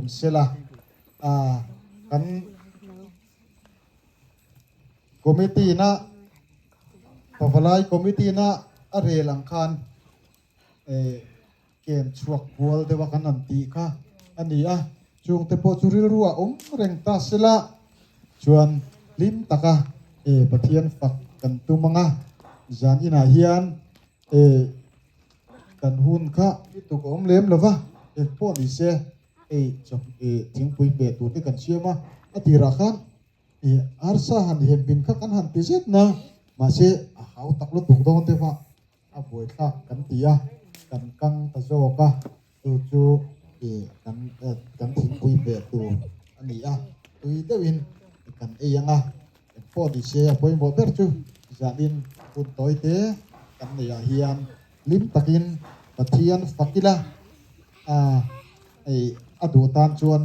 awm sela a kan committee na pavalai committee na a rel ang khan eh ken chhuak kual deuh a kan han tih kha a ni a, chungte pawh chu rilru a awm reng ta sela chuan hlim taka eh Pathian fak kan tum ang a, zan inah hian eh kan hun kha lutuk a awm lem lo va, eng pawh ni se hei chawhmeh thingpui hmeh tur te kan siam a, a tirah khan eh arsa han hem pin kha kan han ti zet na, mahse a hau tak lutuk dawn deuh a. A buaithlak kan ti a, kan kang ta zawk a, chu chu ih kan kan thingpui hmeh tur a ni a, tui deuhin kan ei ang a, engpawh ni se a pawimawh ber chu zanin hun tawi te kan neih ah hian hlim takin Pathian fak ila a ei a duh tan chuan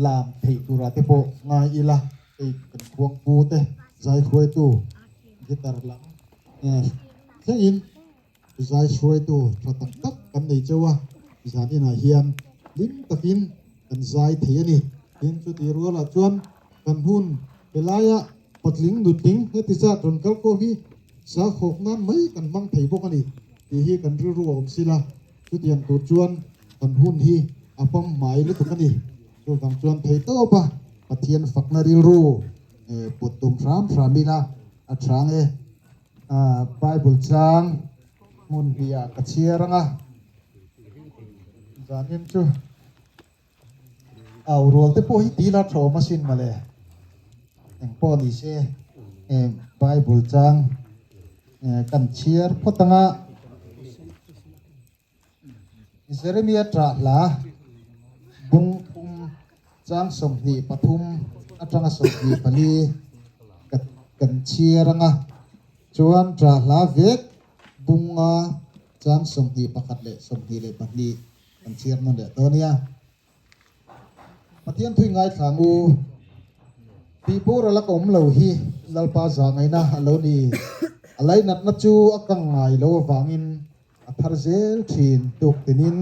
lam theih turah te pawh ngai ila hei kan khuangpu te zai hruaitu guitar lam thlengin zai hruaitu tha tak tak kan nei cheu a zan inah hian hlim takin kan zai thei a ni tin chutih rualah chuan kan hun helaia patling nutling heti zat rawn kal khawm hi sakhawk nan mai kan hmang thei bawk a ni tih hi kan rilru a awm sila. Chutiang tur chuan kan hun hi a pam hmai lutuk a ni. Chuvang chuan thei tawp a, Pathian fakna rilru put tum hram hram ila a chang e. Bible chang hmun hnih ah ka chhiar ang a, zanin chu au rual te pawh hi tih la thawm asin mawle. Engpawh ni se Bible chang kan chhiar phawt ang a, Jeremia ṭah hla bung thum chang 23 aṭanga 24 kan chhiar ang a, chuan ṭah hla vek bunga chang 21 leh 22 kan chhiar nawn leh dawn nia. Pathian thui ngaithla ang u. Tih boral a ka awm lo hi Lalpa zahngaihna a lo ni. A lainatna chu a kang ngai lo avangin a thar zel thin tuk tinin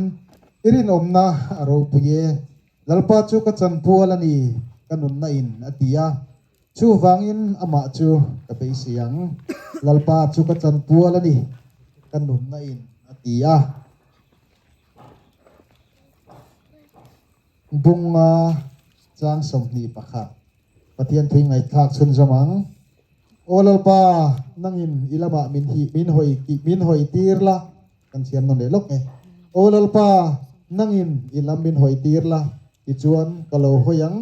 i rinawmna a ropui e. Lalpa chu ka chanpual a ni, ka nunna in a ti a. Chuvangin amah chu ka beisei ang. Lalpa chu ka chanpual a ni, ka nunna in a ti a. Bunga chang 21 Pathian thui ngaihthlak chhunzawm ang. Aw Lalpa, nangin i lamah min hi min hawi min hawi tir la, kan chhiar nawn leh lawk e. Aw Lalpa, nangin i lam min hawi tir la, tichuan ka lo hawi ang,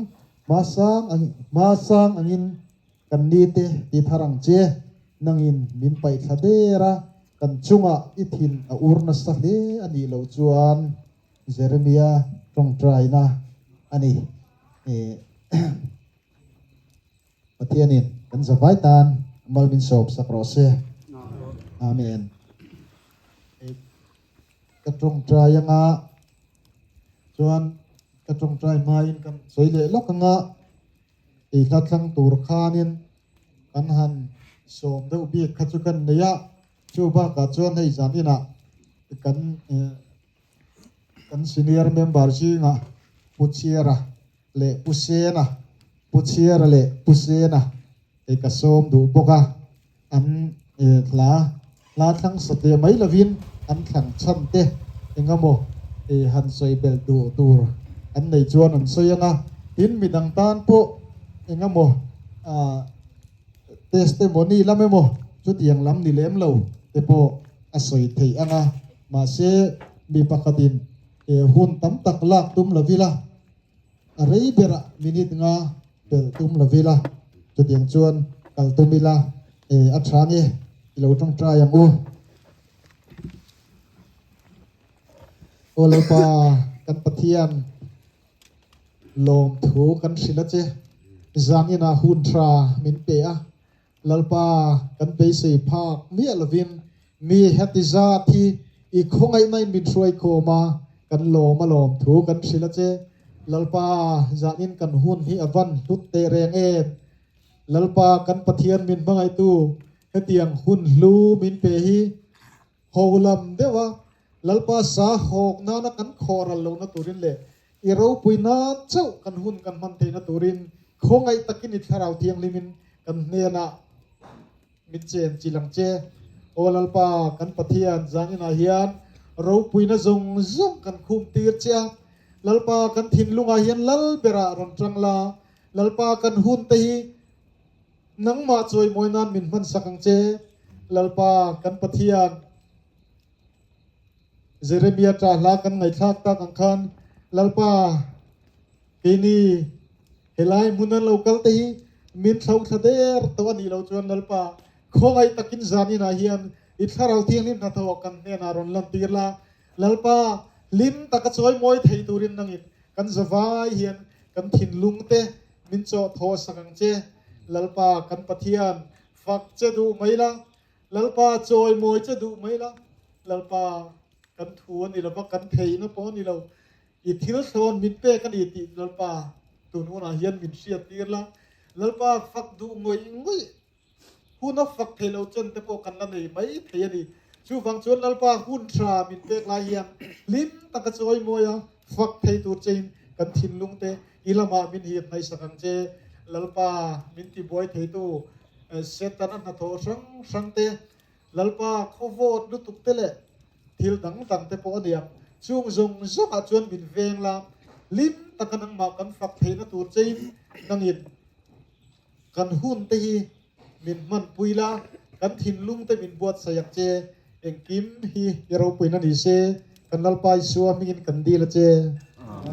hma sang ang hma sang angin Kan ni te ti thar ang che, nangin min paih thla der a, kan chungah i thin a ur nasa hle a nih loh chuan Jeremia tawngtaina a ni. Pathianin kan zavai tan mal min sawp sak rawh se. Amen. Ka tawngtai anga chuan ka tawngtai hmain kan sawi leh lawk anga. Ei hla thlang tur khanin kan han sawm deuh bik kha chu kan nei a, chu bakah chuan hei zan inah kan kan senior member zingah Pu Chhiara leh Pu Sena, Pu Chhiara leh Pu Sena hei ka sawm duh bawk a, an hla hla thlang satliah mai lovin an thlang chhan te eng emaw han sawi belh duh tur an nei chuan an sawi ang a, tin midang tan pawh eng emaw testimony lam emaw chutiang lam ni lem lo te pawh a sawi theih ang a, mahse mi pakhatin hun tam tak lak tum lovila a rei berah minute nga Pelh tum lo ila, chutiang chuan kal tum ila, e, a tha nge i lo tawngtai ang u. Aw Lalpa, kan Pathian, lawmthu kan hrilh a che, zan inah hun tha min pe a, Lalpa, kan beisei phak miah lovin mi heti zat hi i khawngaihna-in min hruai khawm a, kan lawm a lawmthu kan hrilh a che. Lalpa, zanin kan hun hi a van hlut teh reng em? Lalpa, kan Pathian min hmangaihtu, hetiang hun hlu min pe hi ho lam deuh a, Lalpa sa hawk nana kan khawh ral lohna turin leh. I ropui nan chauh kan hun kan hman theihna turin khawngaih takin i Thlarau Thianghlimin kan hnenah min chen chi lang che. Aw Lalpa, kan Pathian, zaninah hian ropuina zawng zawng kan khum tir che a. Lalpa, kan thinlungah hian lal berah rawn tang la. Lalpa, kan hun te hi nangmah chawimawi nan min hmansak ang che. Lalpa, kan Pathian. Jeremia ṭah hla kan ngaihthlak tak ang khan Lalpa keini helai hmun an lo kal te hi min thlo thla der tawh a nih loh chuan Lalpa khawngaih takin zaninah hian i Thlarau Thianghlim hnathawh kan hnenah rawn lantir la, Lalpa hlim taka chawi mawi thei turin nangin kan zavai hian kan thinlung te min chawh thaw sak ang che. Lalpa kan Pathian fak che duh mai la, Lalpa chawi mawi che duh mai la, Lalpa kan thu a ni lo va, kan theihna pawh a ni lo, i thil thlawn min pek a ni tih Lalpa tun hunah hian min hriat tir la, Lalpa fak duh ngawih ngawih hun a fak thei lo chen te pawh kan la nei mai thei a ni. Chuvang chuan Lalpa hun tha min pek lai hian hlim taka chawi mawi a fak thei tur chein kan thinlung te i lamah min hip hnaihsak ang che, Lalpa min tibuai theitu Satan a hnathawh hrang hrang te, Lalpa khaw vawt lutuk te leh thil dang dang te pawh a ni ang. Chung zawng zawngah chuan min veng la, hlim taka nangmah kan fak theihna tur chein nangin kan hun te hi min hmanpui la, kan thinlung te min buatsaih ang che. Engkim hi i ropuina ni se, kan Lalpa Isua hmingin kan dil a che.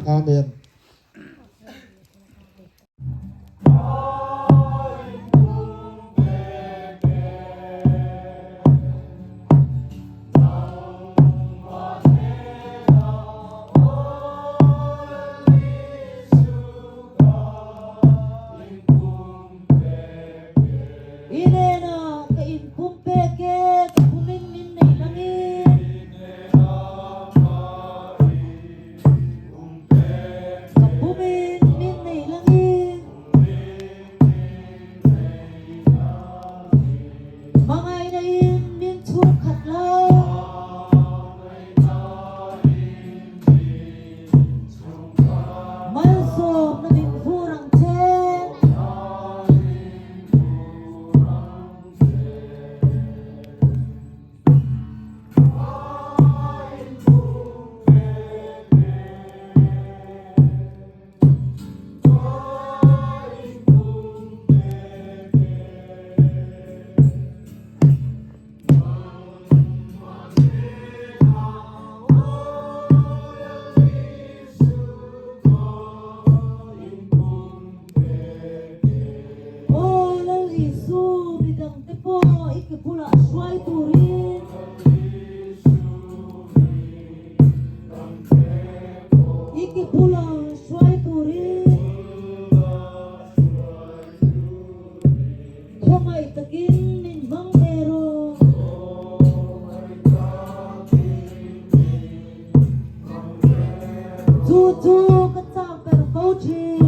Amen. I hnenah ka inpum pek e, ka pumin min nei langin. Ka pumin min nei langin. Hmangaihna in min chhungkhat lo. Malsawmna min vur ang che. Aw Lal Isu, midangte pawh i ke bulah hruai turin. I ke bulah hruai turin. Khawngaih takin min hmang ve rawh. Chu chu ka chak ber fo thin.